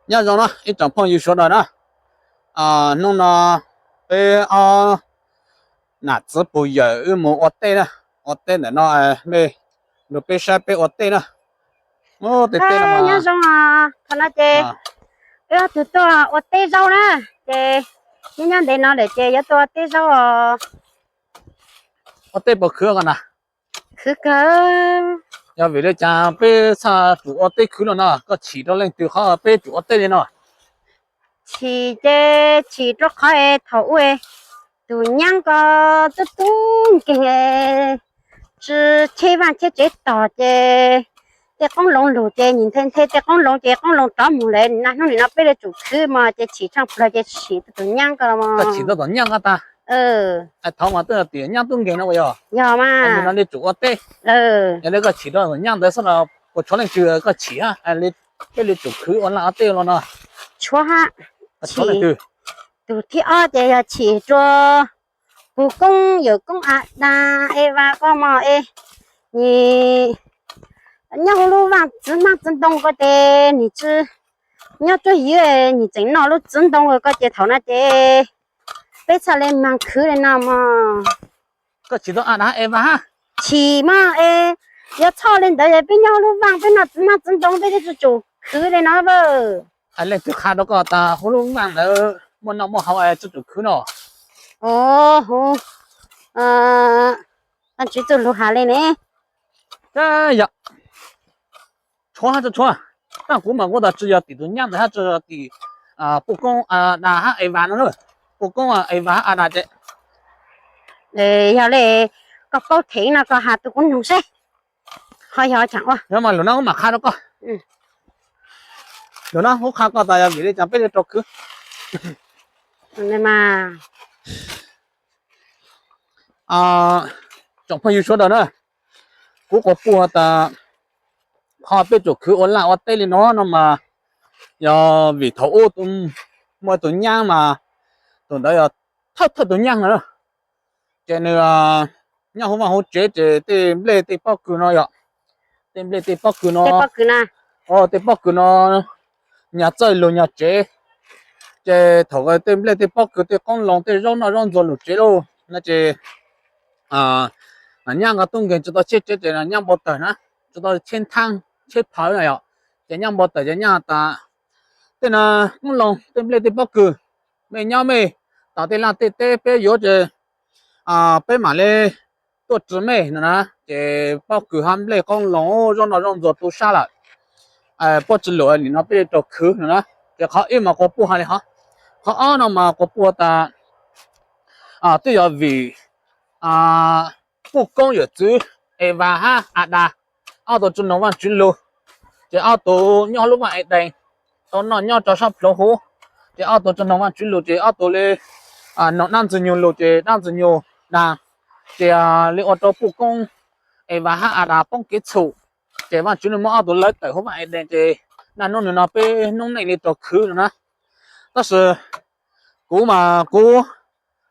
Nyob zoo na ib tsoom phooj ywg sawv daws na. Hnub no peb ob nam txiv pug yawm wb mus ua teb na, ua teb ntawm no, mej nrog peb saib peb ua teb na. Ua teb no nyob zoo, thaum no ces wb ob tug tuaj ua teb zaub na, ces nyob nyob ntev no lawm ces yuav tuaj ua teb zaub os. Ua teb puas khwv ko na? Khwv kawg. Yog vim li cas peb txhaj tsum ua teb khwv no no, koj chim rau leej twg qhov peb tsum ua teb li no? Chim ces chim rau qhov es thaum ub tus nyab ko tub tub nkeeg, tsis cheb vaj cheb tsev tog ces tej qoob loo lug ces nim nthe nthe tej qoob loo ces qoob loo rov mus lawm, niaj hnub nim no peb yuav tsum khwv mas ces chim tshaaj plawg ces chim tus nyab ko los. Koj chim tau tus nyab ko tag? Thov mas twb yog tim nyab tub nkeeg no yog? Yog mas. Nim no li tsum ua teb. Yog li koj chim rau tus nyab ntawd xwb los puas tshuav leej twg koj chim, peb li tsum khwv ua laj ua teb los no? Tshuav hab. Tus thib ob ces yog chim rua puj koob yawm koob Adas Evas ko mog es, nws nyob huv lub vaaj txiv hmab txiv ntoo ko ces nws tsis nyob cuab ywv, nws tseem noj lub txiv ntoo ko ces thaum no ces peb txhaj le maag khwv li no mog. Koj chim tau Adas Evas hab? Chim mog es, yuav txhoj li ntawd peb nyob huv lub vaaj peb noj txiv hmab txiv ntoo peb twb tsis tsum khwv li no. Leej twg qha rau koj tas huv lub vaaj ntawd muaj noj muaj haus es tsis tsum khwv no? Huv, Vaajtswv txuj lug has li ne. Yog, tshuav hab tsis tshuav, tab kuv mas kuv tas tsis yog tim tus nyab ntawd hab tsis yog tim puj koob Adas hab Evas no na. Puj koob Evas hab Adas ces. Yog li koj paub theem no koj has rau kuv noog seb ho yog tsaam ua. Yog mas lwm no kuv mam qha rau koj. Lwm no kuv qha koj tas yog vim li cas peb li rau khwv. Tsoom phooj ywg sawv daws na, kuv quas puj has tas qhov peb tsum khwv ua laj ua teb li no no mas yog vim thaum ub muaj tus nyab mas tus ntawd yog thawj thawj tus nyab no na. Ces nws nyob huv vaaj huv tsev ces tej nplej tej pob kws no yog, tej nplej tej pob kws no, tej pob kws no nyag txawj lug nyag tsev. Ces thaum tej nplej tej pob kws tej qoob loo tej zaub noj zaub ntxuag lug tsev lauj no ces nyab nqa tub nkeeg tsis tau cheb tsev ces nyab npau taws na, tsis tau cheb thaab cheb phawv no yog. Ces nyab npau taws ces nyab tas tej no qoob loo tej nplej tej pob kws, mej nyob mej tom tej laj tej teb peb yuav ces peb mam li tuaj tsi mej no na. Ces pob kws hab nplej qoob loo zaub noj zaub ntxuag tu sab lawm, puab tsi lug nim no peb li rau khwv no na. Ces qhov ib mas quas puj has li hov. Qhov ob no mas quas puj tas twb yog vim puj koob yawm txwv Evas hab Adas ob tug tsi noog Vaajtswv lug, ces ob tug nyob lub vaaj Edees tau noj nyob rau sab plhuav huv, ces ob tug tsi noog Vaajtswv lug ces ob tug li noog dlaab ntxwg nyoog lug ces dlaab ntxwg nyoog daag, ces li ua rau puj koob Evas hab Adas poob kev txhum, ces Vaajtswv nws muab ob tug lawv tawm huv vaaj Edees ces naj nub nws no peb noob neej li rau khwv no na. Tab sis kuv mas kuv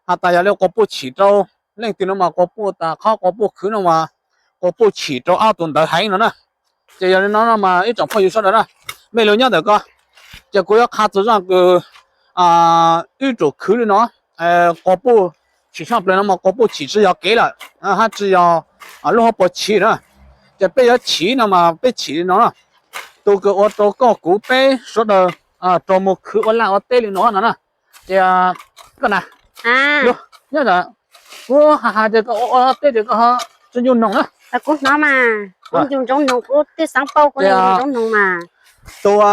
has tas yog li quas puj chim rau leej twg no mas quas puj tas qhov quas puj khwv no mas quas puj chim rau ob tug ntawd heev no na. Ces yog li no no mas ib tsoom phooj ywg sawv daws na, mej lug nyob ntawm ko, ces kuv yuav qha txug zaj kws wb tsum khwv li no, quas puj chim tshaaj plawg no mas quas puj chim tsi yog kev lawm hab tsi yog lub hauv paus chim na. Ces peb yuav chim no mas peb chim li no na, tus kws ua rau koj kuv peb sawv daws rov moog khwv ua laj ua teb li no no na. Ces koj na, nyob ntawm kuv has has ces koj ua ua teb ces koj ho tsi ncu noog na. Kuv hnov mas, kuv ncu ntsoov noog, kuv twb xaav paub kuv ncu ntsoov noog mas. Tus ua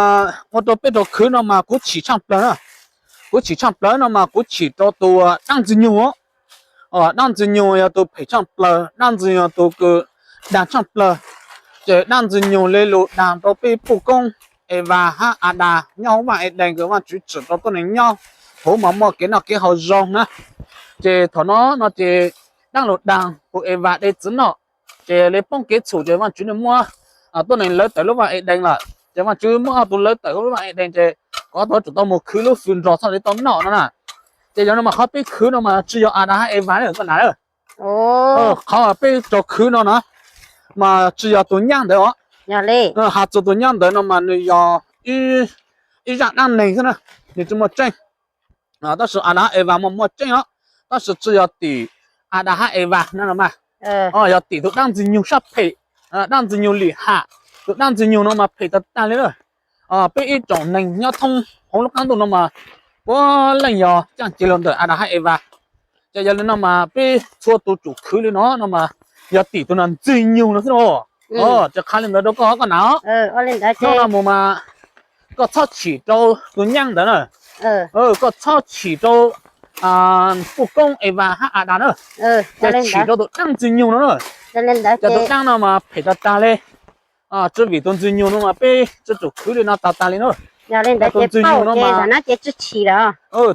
rau peb rov khwv no mas kuv chim tshaaj plawg na. Kuv chim tshaaj plawg no mas kuv chim rau tus dlaab ntxwg nyoog. Dlaab ntxwg nyoog yog tus phem tshaaj plawg, dlaab ntxwg nyoog tus kws daag tshaaj plawg. Ces dlaab ntxwg nyoog li lug daag rau peb puj koob Evas hab Adas nyob huv vaaj Edees kws Vaajtswv tsim rau tuab neeg nyob huv mas muaj kev noj kev haus zoo na. Ces thaum no no ces dlaab lug daag tus Evas de txwv noj, ces li poob kev txhum ces Vaajtswv nws muab tuab neeg lawv tawm lub vaaj Edees lawm. Ces Vaajtswv muab ob tug lawv tawm huv lub vaaj Edees ces kom ob tug tsum tau moog khwv lub fwm nrog txhaj li tau noj no na. Ces yog no mas qhov peb khwv no mas tsi yog Adas hab Evas na koj na. Qhov peb rov khwv no na mas tsi yog tus nyab ntawd os. Has txug tus nyab ntawd no mas nws yog ib ib zaj dab neeg xwb na, nws tsis muaj tseeb. Tab sis Adas hab Evas mas muaj tseeb os, tab sis tsis yog tim Adas hab Evas no los mas, yog tim tus dab Ntxwg Nyoog sab phem, dab Ntxwg Nyoog Lim Ham. Tus dab Ntxwg Nyoog no mas phem tag tag li na. Peb ib tsoom neeg nyob thoob hauv lub qab ntuj no mas puav leej yog caj ces los ntawm Adas hab Evas. Ces yog li no mas peb txhua tus tsum khwv li no no mas yog tim tus no Ntxwg Nyoog no xwb os. Tsis qha li ntawd rau koj koj na. Hnub no mus mas koj txhob chim rau tus nyab ntawd na. Koj txhob chim rau Puj Koob, Evas hab Adas na. Ces chim rau tus dab Ntxwg Nyoog no na. Ces tus dab no mas phem tag tag li. Tsis vim tus Ntxwg Nyoog no mas peb tsis tsum khwv li no tag tag li na. Tus Ntxwg Nyoog no mas,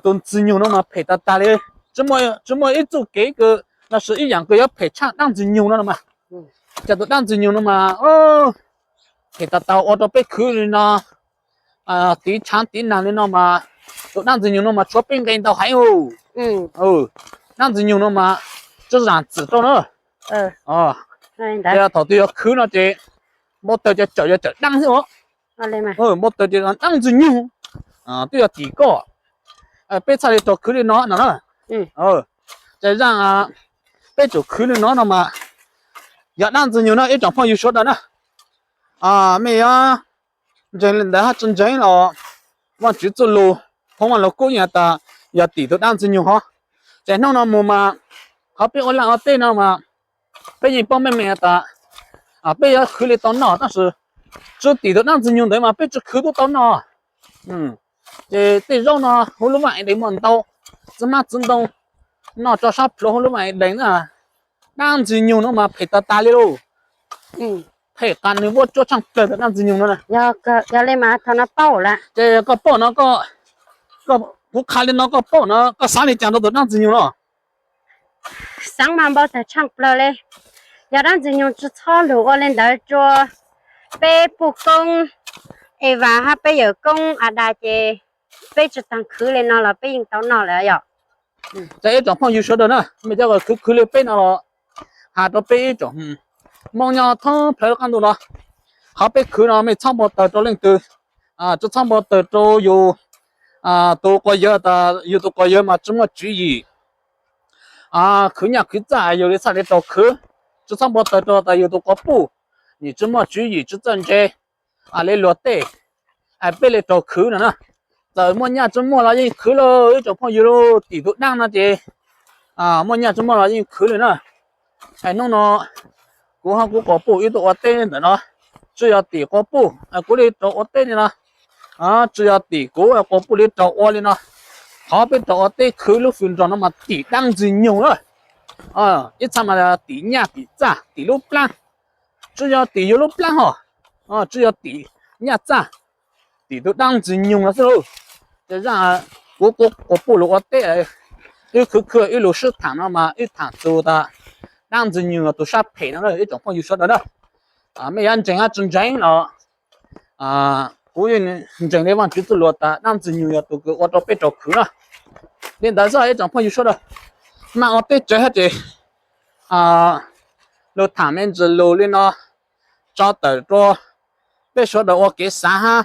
tus Ntxwg Nyoog no mas phem tag tag li. Tsis muaj ib txuj kev kws los sis ib yaam kws yuav phem tshaj dab Ntxwg Nyoog no mas. Ces tus dab Ntxwg Nyoog no mas phem tag tag ua rau peb khwv li no. Tiv tshaav tiv naag li no mas tus dab Ntxwg Nyoog no mas tshuav peb nqe ntau heev. Dab Ntxwg Nyoog no mas tsi zaam txim rau na. Ces thaum twg yuav khwv no ces npau taws ces tsawm yuav tsawm dab xwb os. Npau taws ces dab Ntxwg Nyoog twb yog tim koj, peb txhaj li rau khwv li no no na. Ces zaaj peb tsum khwv li no no mas yog dab Ntxwg Nyoog no ib tsoom phooj ywg sawv daws na. Mej yuav ntseeg li ntawd hab tsi ntseeg los Vaajtswv txuj lug, phoo Vaaj Lug Kub yeej has tas yog tim tus dab Ntxwg Nyoog hov. Ces hnub no mus mas qhov peb ua laj ua teb no mas peb yeej paub meej meej has tas peb yuav khwv li tau noj, tab sis tsi tim tus dab Ntxwg Nyoog ntawd mas peb tsi khwv tub tau noj. Ces tej zaub no huv lub vaaj ev dees muaj ntau, txiv hmab txiv ntoo noj tso sab plhuav huv lub vaaj ev dees na. Dab Ntxwg Nyoog no mas phem tag tag li lauj. Phem qas nwg vuab tsuab tshaaj plawg ntawm dab Ntxwg Nyoog no. Yog li mas thaum no paub lawm. Ces koj paub no, kuv qha li no koj paub no koj xaav li cas rau tus dab Ntxwg Nyoog no? Xaav mas npau taws tshaaj plawg li. Yog dab Ntxwg Nyoog tsi txhob lug ua li ntawd rua peb Puj Koob, Evas hab peb yawm koob Adas ces peb tsi taag khwv li no los peb yeej tau noj lawm yom. Ces ib tsoom phooj ywg sawv daws na, mej cov khwv khwv li peb no los has rau peb ib tsoom Moob nyob thoob plawg lub qab ntuj no, qhov peb khwv no mej txhob npau taws rau leej twg, tsi txhob npau taws rau yus tus quas yawg tas yus tus quas yawg mas tsi muaj tswv yim khwv nyaj khwv txaj yus li txhaj li rau khwv. Tsi txhob npau taws rau tas yus tus quas puj nim tsi muaj tswv yim tsi txawj ntse li luag tej, peb li rau khwv no na. Txawm muaj nyaj tsi muaj los yeej khwv lauj ib tsoom phooj ywg lauj, tim tus dab no ces muaj nyaj tsi muaj los yeej khwv li na. Es hnub no kuv hab kuv quas puj wb tuaj ua teb ntawm no, tsi yog tim quas puj kuv li rau ua teb li no, tsi yog tim kuv quas puj li rau ua li no. Qhov peb rau ua teb khwv lub fwm nroog no mas tim dab Ntxwg Nyoog na. Ib txha mas tim nyaj tim txaj tim lub plaab, tsi yog tim yus lub plaab hos, tsi yog tim nyaj txaj, tim tus dab Ntxwg Nyoog no xwb lauj. Ces zaaj kuv quas puj lug ua teb, wb khwv khwv wb lug sib thaam no mas wb thaam txug tas dab Ntxwg Nyoog yog tus sab phem no ib tsoom phooj ywg sawv daws na. Mej yuav ntseeg hab tsi ntseeg los kuv yeej ntseeg li Vaajtswv txuj lug tas dab Ntxwg Nyoog yog tus kws ua rau peb rau khwv na. Li ntawd xwb ib tsoom phooj ywg sawv daws, maj ua teb tsawg hab ces lug thaam me ntsis lug li no tso tawm rua peb sawv daws ua kev xaav hab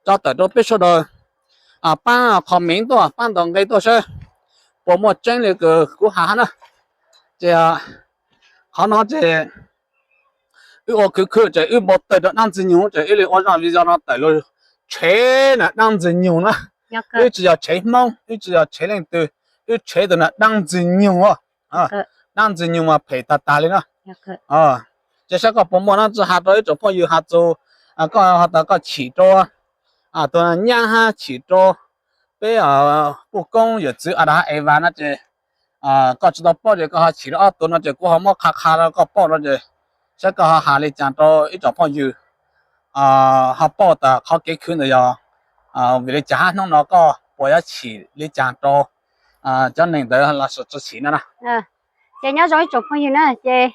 tso tawm rua peb sawv daws paab comment tuaj, paab ntaus nqe tuaj saib puas muaj tseeb li kws kuv has hab na. Ces qhov no ces wb ua khwv khwv ces wb npau tawg rau dab Ntxwg Nyoog ces wb li ua zaj video no tawm lug tshev na dab Ntxwg Nyoog na. Wb tsi yog tshev Hmoob, wb tsi yog tshev leej twg, wb tshev tus na dab Ntxwg Nyoog. Dab Ntxwg Nyoog mas phem tag tag li na. Ces saib koj puas muaj dlaab tsi has rau ib tsoom phooj ywg has txug, koj has tas koj chim rau tus nyab hab chim rau peb puj koob yawm txwv Adas Evas no ces koj tsi tau paub ces koj ho chim rau ob tug no ces kuv ho muab qha qha rau koj paub no ces saib koj ho has li cas rau ib tsoom phooj ywg ho paub tas qhov kev khwv ntawd yog vim li cas hab hnub no koj puas yuav chim li cas rau cov neeg ntawd los sis tsi chim no na. Ces nyob zoo ib tsoom phooj ywg na, ces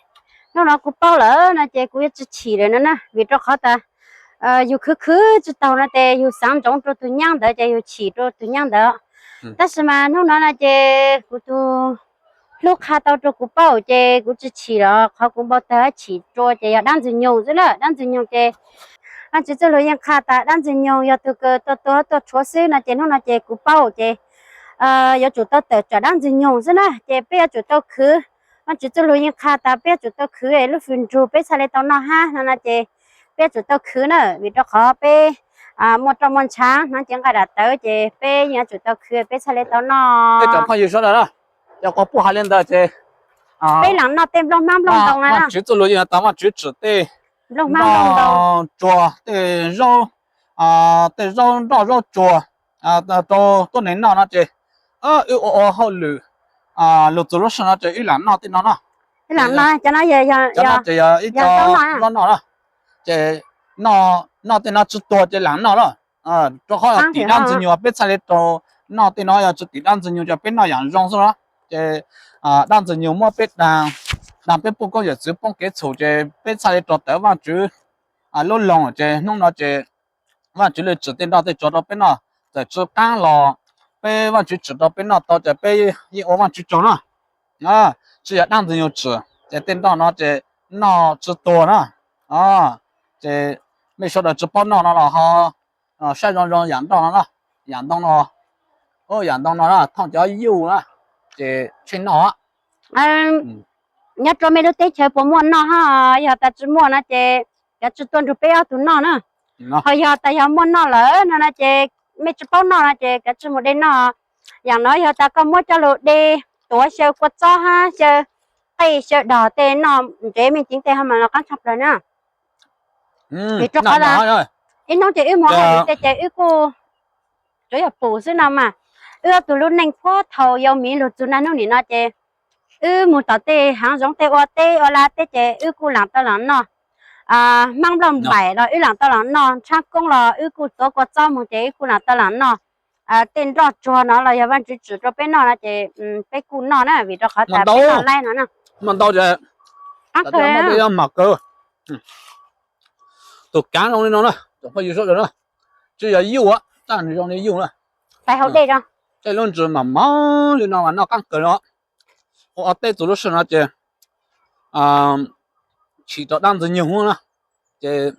hnub no kuv paub lawm no ces kuv yuav tsi chim lawm no na, vim rau qhov tas yus khwv khwv tsi taug no ces yus xaav ntsoov rau tus nyab ntawd ces yus chim rau tus nyab ntawd. Tab sis mas hnub no no ces kuv tus hlub qha tau rau kuv paub ces kuv tsi chim los qhov kuv npau tawg hab chim rua ces yog dab Ntxwg Nyoog xwb na. Dab Ntxwg Nyoog ces Vaajtswv txuj lug yeej qha tas dlaab Ntxwg Nyoog yog tug kws tuaj tuag tuaj rhuav xwb no ces hnub no ces kuv paub ces yuav tsum tau tawm tsam dlaab Ntxwg Nyoog xwb na, ces peb yuav tsum tau khwv. Vaajtswv txuj lug yeej qha tas peb yuav tsum tau khwv lub fwm nrug peb txhaj le tau noj hab no no ces peb yuav tsum tau khwv na, vim rau qhov peb muaj roj muaj ntshaav, hnov cev nqaij dam tawv ces peb yeej yuav tsum tau khwv peb txhaj le tau noj. Peb tsoom phooj ywg sawv daws na, yog quas puj has le ntawd ces peb lam noj tej nplooj hmab nplooj ntoo na. Vaajtswv txuj lug yeej tas Vaajtswv tsim tej nplooj hmab nplooj ntoo, noj tsuag tej zaub, tej zaub nroj zaub tsuag rau tuab neeg noj no ces wb ua ua hauj lwm lug txug lub sij hawm no ces wb lam noj tej no na. Cov no ces yog ib co zaub noj na, ces noj tej no tsi tuag ces lam noj na. Rau qhov tim dlaab Ntxwg Nyoog peb txhaj le rau noj tej no, yog tsi tim dlaab Ntxwg Nyoog ces peb noj yaam zoo xwb na. Ces dlaab Ntxwg Nyoog muab peb daag, daag peb puj koob yawm txwv poob kev txhum ces peb txhaj le rau tawm Vaajtswv lub loog ces hnub no ces Vaajtswv le tsim tej nroj tej tsuag rau peb noj. Txawm tsi qaab los peb Vaajtswv tsim rau peb noj tau ces peb yeej ua Vaajtswv tsaug na. Tsi yog dlaab Ntxwg Nyoog tsim ces tej nroj no ces noj tsi tuag na. Ces mej sawv daws tsi paub noj no los ho saib zoo zoo yaam nroj no na, yaam ntoo no, yaam ntoo no na thooj cov yuj na, ces tsheej noj. Nyob rau mej lub teb chaws puas muaj noj hab? Yog tas tsi muaj no ces cov tsi tuaj nrug peb ob tug noj na. Ho yog tas yog muaj noj lawm no no ces mej tsi paub noj no ces kav tsij mus de noj. Yaam no yog tas koj muab coj lug de tuav xyaw kua txob hab xyaw qej xyaw dog tej noj ntsev mej ceev tej ho mas los qaab tshaj plawg na. Vim rau qhov ib hnub ces wb mus hauj lwm tej ces wb kuj tsuav yog pum xwb no mas, wb ob tug lub neej puag thaum yau miv lug txug naj hnub nim no ces wb mus tom tej haav zoov tej ua teb ua la teb ces wb kuj lam tau lam noj. Hmab nplauj npaim los wb lam tau lam noj, ntshaab koob los wb kuj tuav kua txob mus ces wb kuj lam tau lam noj. Tej nroj tsuag no los yog Vaajtswv tsim rau peb noj no ces peb kuj noj na, vim rau qhov tas peb noj laib no na. Tus kaav zoo li no na, tsi yog yuj, tab nwg zoo li yuj na. Tej lub ntsws mas mog li no mas noj qaab kawg li. Ua teb txug lub sij hawm no ces chim rau dlaab Ntxwg Nyoog na, ces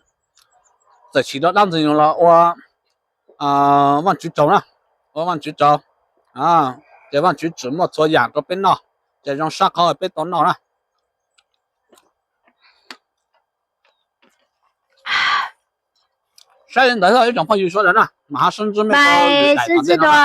txawm chim rau dlaab Ntxwg Nyoog los ua Vaajtswv tsaug na, ua Vaajtswv tsaug. Ces Vaajtswv tsim muaj txhua yaam rau peb noj, ces zoo sab qhov peb tau noj na. Saib li ntawd ib tsoom phooj ywg sawv daws na, mas hab sib ntsib mej sib ntsib dua.